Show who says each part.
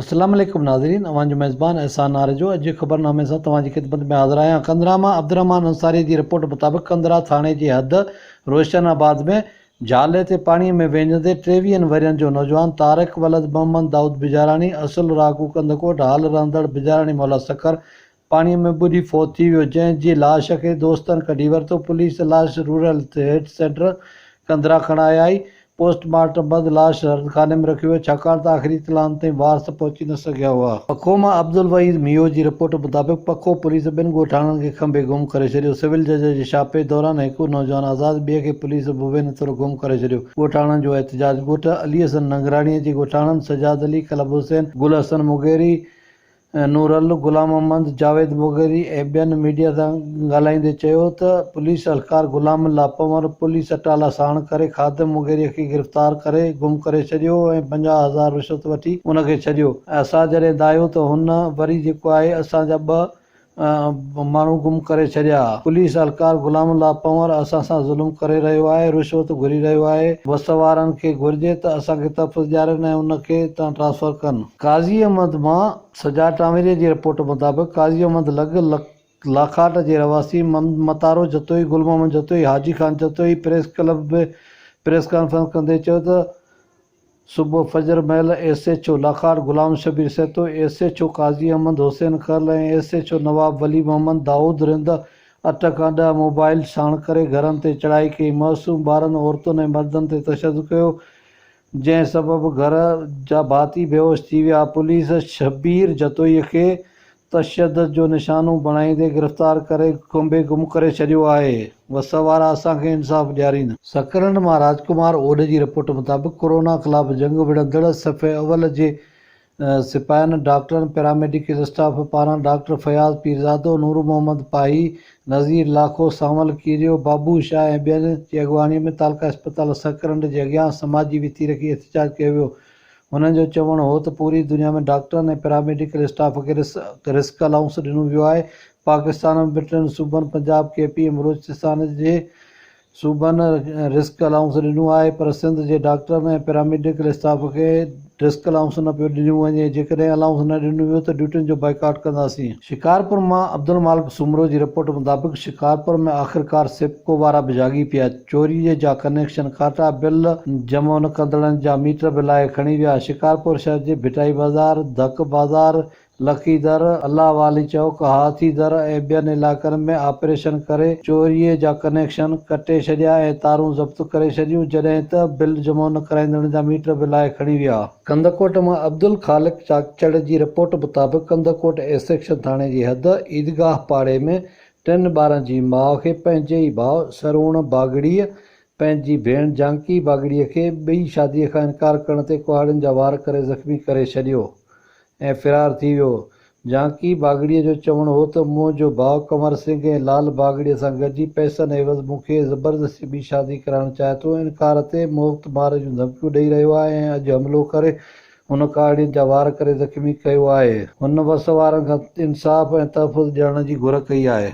Speaker 1: السلام عليڪم ناظرين اوهان جو ميزبان احسان آريجو اڄ جي خبرنامي سان توهان جي خدمت ۾ حاضر آهيان ڪنڌرا مان عبدالرحمان انصاري جي رپورٽ مطابق ڪنڌرا ٿاڻي جي حد روشن آباد ۾ جهالي تي پاڻي ۾ وينجهندي ٽيويهن ورهين جو نوجوان طارق ولد محمد دائود بجاراڻي اصل رهاڪو ڪنڌڪوٽ حال رهندڙ بجاراڻي مولا سکر پاڻي ۾ ٻڏي فوت ٿي ويو، جنهن جي لاش کي دوستن ڪڍي ورتو، پوليس لاش رورل هيلٿ سينٽر ڪنڌرا کڻائي آئي، پوسٽ مارٽم بعد لاش سردخاني ۾ رکيو ويو، ڇاڪاڻ ته آخري اطلاعن تائين وارث پهچي نه سگهيا هئا. پکو مان عبدالوحيد ميهو جي رپورٽ مطابق پکو پوليس ٻن ڳوٺاڻن کي کنڀي گم ڪري ڇڏيو، سول جج جي ڇاپي دوران هڪ نوجوان آزاد ٻئي کي پوليس مبينا طور گم ڪري ڇڏيو، ڳوٺاڻن جو احتجاج، ڳوٺ علي حسن ننگراڻي جي ڳوٺاڻن سجاد علي، ڪلب حسين، گل حسن مغيري، نورل، غلام محمد، جاويد مغيري ۽ ٻين ميڊيا سان ڳالهائيندي چيو ته پوليس اهلڪار غلام الله پنور پوليس اٽالا ساڻ ڪري خادم مغيري کي گرفتار ڪري گم ڪري ڇڏيو ۽ 50 هزار رشوت وٺي ان کي ڇڏيو ۽ اسان جڏهن دانهيو ته هن وري جيڪو آهي اسان جا ٻه ماڻهو گم ڪري ڇڏيا. پوليس اهلڪار غلام الله پنور اسان سان ظلم ڪري رهيو آهي، رشوت گهري رهيو آهي، وس وارن کي گهرجي ته اسان کي تحفظ ڏيارين ۽ ان کي اتان ٽرانسفر ڪن. قاضي احمد مان سجاد ٽانوري جي رپورٽ مطابق قاضي احمد لڳ لاکاٽ جي رهواسي Mataro Jatoi, Gul Muhammad Jatoi, Haji Khan Jatoi press club ۾ press conference ڪندي چيو ته صبح فجر مهل S H O Lakhar Ghulam Shabbir Sahito, S H O Qazi Ahmed Hussain Kharal ۽ S H O Nawab Wali Muhammad Dawood Rind اٺ کان ڏهه mobile ساڻ ڪري گهرن تي چڙهائي ڪئي، معصوم ٻارن، عورتن ۽ مردن تي تشدد ڪيو، جنهن سبب گهر جا ڀاتي بيهوش ٿي ويا، پوليس شبير جتوئي کي تشدد جو نشانو بڻائيندي گرفتار ڪري کنڀي گم ڪري ڇڏيو آهي، وس وارا اسان کي انصاف ڏيارين. سڪرنڊ مان راجڪمار اوڏ جي رپورٽ مطابق ڪورونا خلاف جنگ وڙهندڙ صف اول جي سپاهين، ڊاڪٽرن، پيراميڊيڪل اسٽاف پاران ڊاڪٽر فياض پيرزادو، نور محمد پاهي، نذير لاکو، سانول ڪيريو، بابو شاهه ۽ ٻين جي اڳواڻي ۾ تعلقه اسپتال سڪرنڊ جي اڳيان سماجي وٿي رکي احتجاج ڪيو ويو، هنن جو چوڻ هو ته پوري دنيا ۾ ڊاڪٽرن ۽ پيراميڊيڪل اسٽاف کي رسڪ الائونس ڏنو ويو آهي، پاڪستان ۾ به ٽن صوبن پنجاب، ڪي پي ۽ بلوچستان جي صوبن رسڪ الائونس ڏنو آهي پر سنڌ جي ڊاڪٽرن ۽ پيراميڊيڪل اسٽاف کي رسڪ الائونس نه پيو ڏنو وڃي، جيڪڏهن الائونس نه ڏنو ويو ته ڊيوٽين جو بائيڪاٽ ڪنداسين. شڪارپور مان عبدالمالڪ سومرو جي رپورٽ مطابق شڪارپور ۾ آخرڪار سيپڪو وارا به جاڳي پيا، چوري جا ڪنيڪشن ڪاٽا، بل جمع نه ڪندڙن جا ميٽر به لاهي کڻي ويا، شڪارپور شهر جي ڀٽائي بازار، ڌڪ بازار، لکي در، الله والي چوڪ، هاٿي در ۽ ٻين علائقن ۾ آپريشن ڪري چوري جا ڪنيڪشن ڪٽي ڇڏيا ۽ تارون ضبط ڪري ڇڏيون، جڏهن ته بل جمع نه ڪرائيندڙن جا ميٽر به لاهي کڻي ويا. ڪنڌڪوٽ مان عبدالخالق چاچڙ جي رپورٽ مطابق ڪنڌڪوٽ اي سيڪشن ٿاڻي جي حد عيدگاهه پاڙي ۾ ٽن ٻارن جي ماء کي پنهنجي ئي ڀاء سروڻ باگڙيء پنهنجي ڀيڻ جانڪي باگڙيء کي ٻئي شاديء کان انڪار ڪرڻ تي ڪهاڙين جا وار ڪري زخمي ڪري ڇڏيو ۽ فرار ٿي ويو. جانڪي باگڙيء جو چوڻ هو ته منهنجو ڀاء ڪنور سنگهه ۽ لال باگڙيء سان گڏجي پئسن عيوض مون کي زبردستي ٻي شادي ڪرائڻ چاهي ٿو، انڪار تي موت مار جون ڌمڪيون ڏئي رهيو آهي ۽ اڄ حملو ڪري هن ڪهاڙين جا وار ڪري زخمي ڪيو آهي. هن وس وارن کان انصاف ۽ تحفظ ڏيارڻ جي گهر ڪئي آهي.